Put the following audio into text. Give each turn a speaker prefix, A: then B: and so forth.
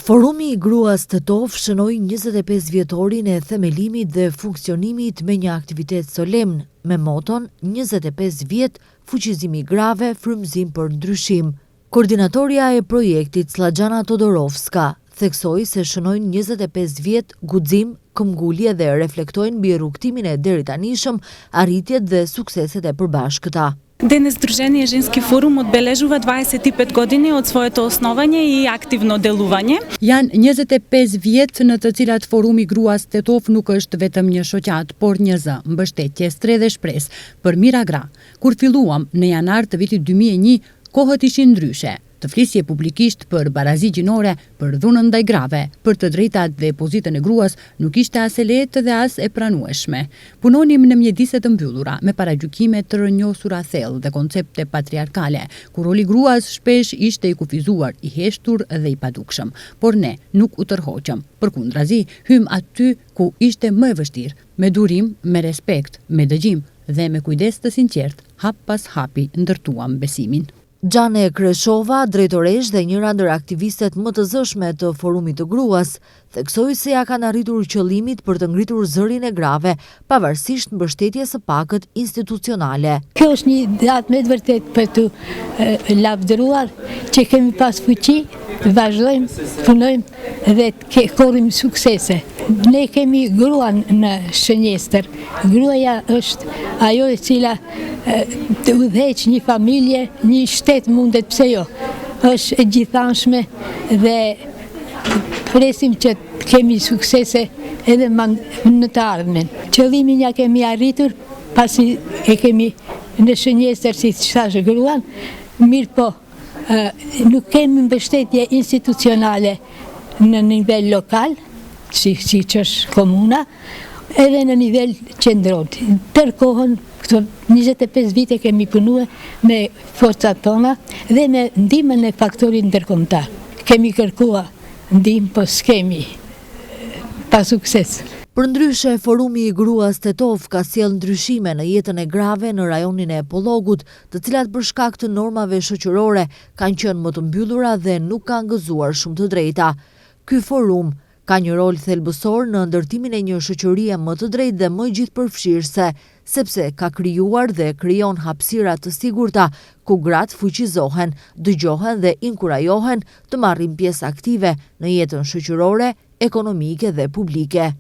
A: Forumi i Gruas Tetovë shënoi 25 vjetorin e themelimit dhe funksionimit me një aktivitet solemn me moton 25 vjet fuqizimi i grave, frymëzim për ndryshim. Koordinatorja e projektit Sllagjana Todorovska theksoi se shënojnë 25 vjet guxim, këmbgulje dhe reflektojnë mbi rrugëtimin e deritanishëm, arritjet dhe sukseset e përbashkëta.
B: Денес Здружение Женски форум одбележува 25 години од своето основање и активно делување.
C: Janë 25 vjet në të cilat Forumi i Gruas Tetovë nuk është vetëm një shoqatë, por një zë, mbështetje, strehë dhe shpresë për mijëra gra. Kur filluam, në janar të vitit 2001, kohët ishin ndryshe. Të flisje publikisht për barazi gjinore, për dhunën ndaj grave, për të drejtat dhe pozitën e gruas, nuk ishte as e lehtë dhe as e pranueshme. Punonim në mjedise të mbyllura, me paragjykime të rrënjosura thellë dhe koncepte patriarkale, ku roli i gruas shpesh ishte i kufizuar, i heshtur dhe i padukshëm. Por ne nuk u tërhoqëm. Përkundrazi, hymë aty ku ishte më e vështirë, me durim, me respekt, me dëgjim dhe me kujdes të sinqertë, hap pas hapi ndërtuam besimin.
A: Xhane Kreshova, drejtoreshë dhe njëra ndër aktivistet më të zëshme të Forumit të Gruas, theksoi se ia kanë arritur qëllimit për të ngritur zërin e grave, pavarësisht mbështetjes së pakët institucionale.
D: Kjo është një datë me të vërtetë për t'u lavdëruar që kemi pas fuqi, vazhdojmë, punojmë dhe të korrim suksese. Ne kemi gruan në shënjestër. Gruaja është ajo e cila të udhëheq një familje, një shtet mundet pse jo. Është e gjithanshme dhe presim që të kemi suksese edhe në të ardhmen. Qëllimin ja kemi arritur, pasi e kemi në shënjestër si thashë gruan, mirëpo nuk kemi mbështetje institucionale në nivel lokal, si, si që është komuna, edhe në nivel qendror. Tërë kohën, këto 25 vite kemi punue me forcat tona dhe me ndihmën e faktorit ndërkombëtar. Kemi kërkua ndihmë, po s'kemi pa sukses.
A: Përndryshe, Forumi i Gruas Tetovë ka sjellë ndryshime në jetën e grave në rajonin e Pollogut, të cilat për shkak të normave shoqërore kanë qenë më të mbyllura dhe nuk kanë gëzuar shumë të drejta. Ky forum ka një rol thelbësor në ndërtimin e një shoqërie më të drejtë dhe më gjithëpërfshirëse, sepse ka krijuar dhe krijon hapësira të sigurta ku gratë fuqizohen, dëgjohen dhe inkurajohen të marrin pjesë aktive në jetën shoqërore, ekonomike dhe publike.